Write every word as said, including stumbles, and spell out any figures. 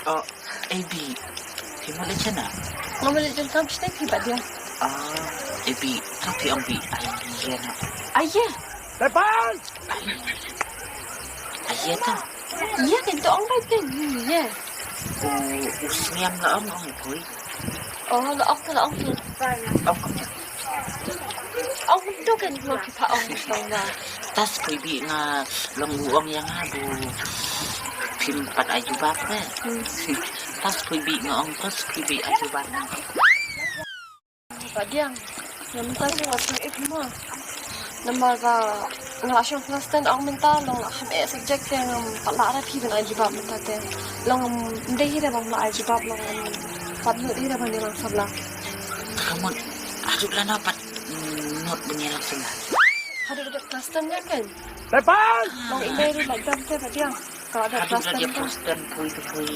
Oh, eh Bi, phi mut leit shano? Nga mut leit junkam shatei phi Bah Diang. Ah, eh Bi, to phi ong Bi, ai ïa na. Ai ïa. Ai ïa ta. Ïa kan to ong bai pen ïa. U, u sniam la ong ong pui. Oh, la ong la ong phi. Ong ong. Ong to kan mo phi pha ong tong ba. Tas pui Bi nga long u ong ïa nga bu phim pat ai jubab ne. Hmm. Tas pui Bi nga ong tas pui Bi ai jubab ne. Bah Diang, nga mynta shu wat shong ik mo. Namar ba nga la shong class ten ong mynta long la kham eh subject te ngam pat lah re phi ban ai jubab mynta te. Long ngam dei hi re ba ngam lah ai jubab long ngam pat nud hi re ban ïalang samla. Ka mut haduh lano pat, mm, nud ban ïalang samla? Haduh dep class ten ngan kan? Long i mei ruh la dam te Bah Diang. Ka dep Haduh class la ten dep kan? Class ten pui tu pui.